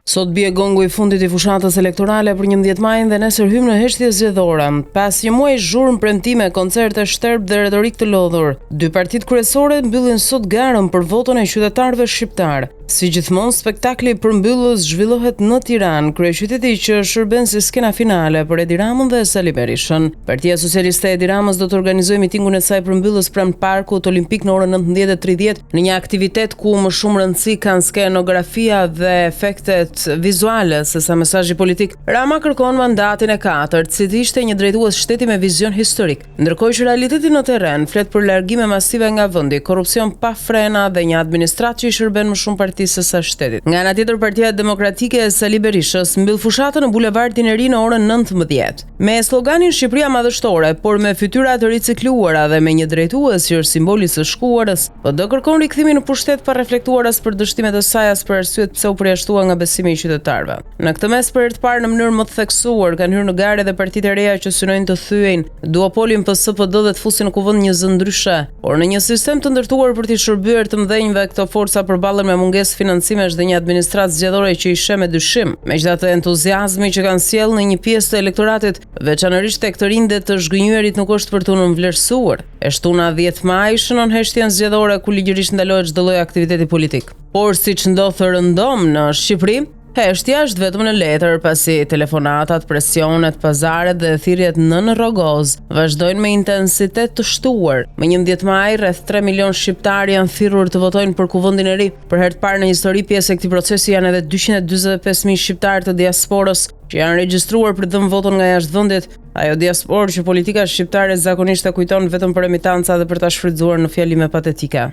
Sot bie gongu i fundit i fushatës elektorale për 11 majin dhe nesër hyjmë në heshtje zgjedhore. Pas një muaji zhurmë, premtime, koncerte shterpë dhe retorikë të lodhur, dy partitë kryesore mbyllin sot garën për votën e qytetarëve shqiptarë. Si gjithmonë, spektakli përmbyllës zhvillohet në Tiranë, kryeqyteti që shërben si skena finale për Edi Ramën dhe Sali Berishën. Partia Socialiste e Edi Ramës do të organizojë mitingun e saj përmbyllës pranë Parkut Olimpik në orën 19:30 në një aktivitet ku më shumë rëndësi kanë skenografia dhe efektet vizuale sesa mesazhi politik. Rama kërkon mandatin e katërt, si të ishte një drejtues shteti me vizion historik. Ndërkohë që realiteti në terren flet për largime masive nga vendi, korrupsion pa frena dhe një administratë që i shërben më shumë partisë sesa shtetit. Nga ana tjetër, Partia Demokratike e Sali Berishës mbyll fushatën në Bulevardin e Ri në orën 19. Me sloganin Shqipëria madhështore, por me fytyra të ricikluara dhe me një drejtues që është simbol i së shkuarës, PD kërkon rikthimin në pushtet pa reflektuar as për dështimet e saj as për arsyet pse u përjashtua nga besimi i qytetarëve. Në këtë mes për herë të parë në mënyrë më të theksuar kanë hyrë në garë edhe partitë e reja që synojnë të thyejnë duopolin PS-PD dhe të fusin në kuvend një zë ndryshe. Por në një sistem të ndërtuar për t'i shërbyer të mëdhenjve, këto forca përballen me mungesë financimesh dhe një administratë zgjedhore që i sheh me dyshim. Megjithatë, entuziazmi që kanë sjellë në një pjesë të elektoratit, veçanërisht tek të rinjtë dhe të zhgënjyerit nuk është për t'u nënvlerësuar. E shtuna 10 maj shënon heshtjen zgjedhore ku ligjërisht ndalohet çdo lloj aktiviteti politik. Por siç ndodh rëndom në Shqipëri, heshtja është vetëm në letër, pasi telefonatat, presionet, pazaret dhe thirrjet nën rrogoz vazhdojnë me intensitet të shtuar. Më 11 maj, rreth 3 milion shqiptarë janë thirrur të votojnë për kuvendin e ri. Për herë të parë në histori pjesë e këtij procesi janë edhe 245.000 shqiptarë të diasporës që janë regjistruar për të dhënë votën nga jashtë vendit. Ajo diasporë që politika shqiptare zakonisht e kujton vetëm për remitanca dhe për ta shfrytëzuar në fjalime patetike.